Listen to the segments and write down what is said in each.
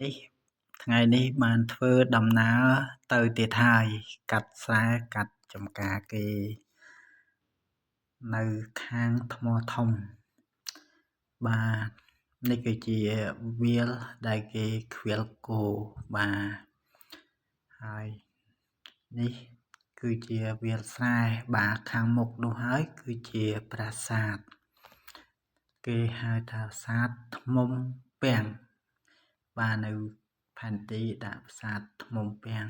នេះថ្ងៃនេះបានធ្វើដំណើរទៅទៀតហើយកាត់ស្រែកាត់ចំការគេនៅខាងថ្មធំបាទនេះគឺជាវាលដែលគេខ្វៀលគោបាទហើយនេះគឺជាវាលស្រែបាទខាងមុខនោះហើយគឺជាប្រាសាទគេហៅថាប្រាសាទធ្មពាំងបាទនៅផែនទីដាក់ប្រាសាទធ្មពាំង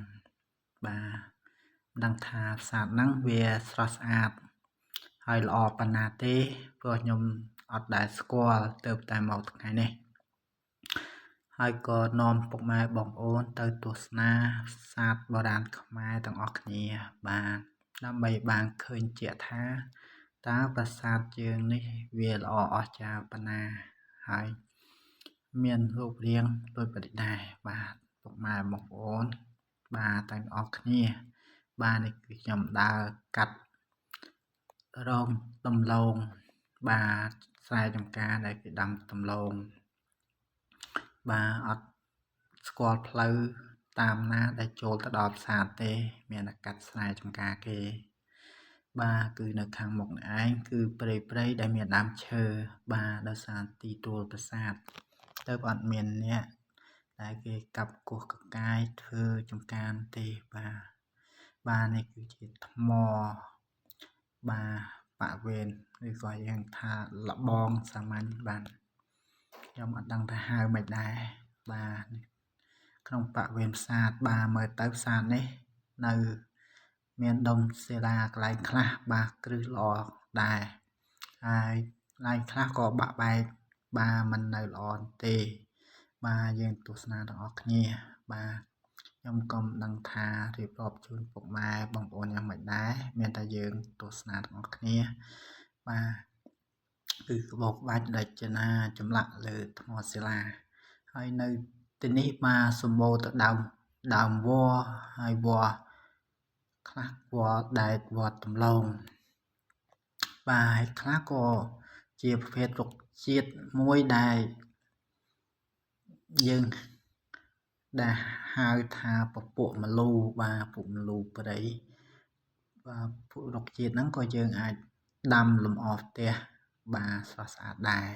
បាទមិនដឹងថាប្រាសាទហ្នឹងវាស្រស់ស្អាតហើយល្អប៉ុណ្ណាទេព្រោះខ្ញុំអត់ដែលស្គាល់ទៅតែមកថ្ងៃនេះហើយក៏នាំពុកម៉ែបងប្អូនទៅទស្សនាប្រាសាទបុរាណខ្មែរទាំងអស់គ្នាបាទដើម្បីបានឃើញជាក់ថាតើប្រាសាទយើងនេះវាល្អអស្ចារ្យប៉ុណ្ណាហើយមានរូបរាងដូចម្តេចដែរបាទពុកម៉ែបងប្អូនបាទទាំងអស់គ្នាបាទនេះគឺខ្ញុំដើរកាត់រងដំឡូងបាទស្រែចម្ការដែលគេដាំដំឡូងបាទអត់ស្គាល់ផ្លូវតាមណាដែលចូលទៅដល់ផ្សារទេមានតែកាត់ស្រែចម្ការគេបាទគឺនៅខាងមុខនេះឯងគឺព្រៃព្រៃដែលមានដើមឈើបាទដោយសារទីទួលប្រាសាទទៅអត់មានអ្នកដែលគេកាប់គោះកកាយធ្វើចំការទេបាទបាទនេះគឺជាថ្មបាទបាក់វេនឬក៏យើងថាលបងសាមញ្ញបាទខ្ញុំអត់ដឹងថាហៅមិនដែរបាទក្នុងបរិវេណផ្សារបាទមើលទៅផ្សារនេះនៅមានដុំសិលាកន្លែងខ្លះបាទគ្រឹះល្អដែរហើយកន្លែងខ្លះក៏បាក់បែកបាទមិននៅល្អទេបាទយើងទស្សនាទាំងអស់គ្នាបាទខ្ញុំក៏មិនដឹងថារៀបរាប់ជូនពុកម៉ែបងប្អូនយ៉ាងម៉េចដែរមានតែយើងទស្សនាទាំងអស់គ្នាបាទគឺក្បោកក្បាច់ដែលជាណាចម្លាក់លើថ្មសិលាហើយនៅទីនេះបាទសម្បូរទៅដើមវល្លិហើយវល្លិខ្លះវល្លិដែកវល្លិដំឡូងបាទហើយខ្លះក៏ជាប្រភេទរុក្ខជាតិមួយដែលយើងដែលហៅថាពពួកម្លូបាទពួកម្លូព្រៃបាទពួករុក្ខជាតិហ្នឹងក៏យើងអាចដាំលម្អផ្ទះបាទស្រស់ស្អាតដែរ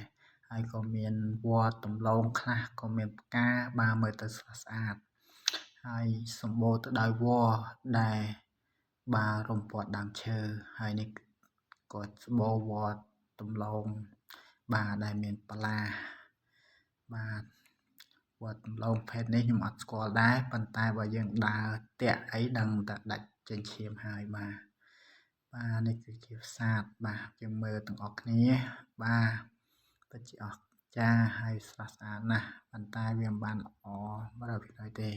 ហើយក៏មានវល្លិដំឡូងខ្លះក៏មានផ្កាបាទមើលទៅស្រស់ស្អាតហើយសម្បូរទៅដោយវល្លិដែលបាទរំពាត់ដើមឈើហើយនេះក៏សម្បូរវល្លិដំឡូងបាទដែលមានបន្លាបាទវត្តដំឡូងភេទនេះខ្ញុំអត់ស្គាល់ដែរប៉ុន្តែបើយើងដើរតាក់អីដឹងតែដាច់ចេញឈាមហើយបាទបាទនេះគឺជាផ្សារបាទយើងមើលទាំងអស់គ្នាបាទពិតជាអស្ចារ្យហើយស្រស់ស្អាតណាស់ប៉ុន្តែវាមិនបានល្អ100%ទេ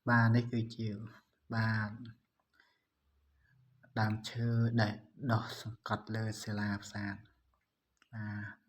បាទនេះគឺជាបាទដើមឈើដែលដុះសង្កត់លើសិលាផ្សារបាទ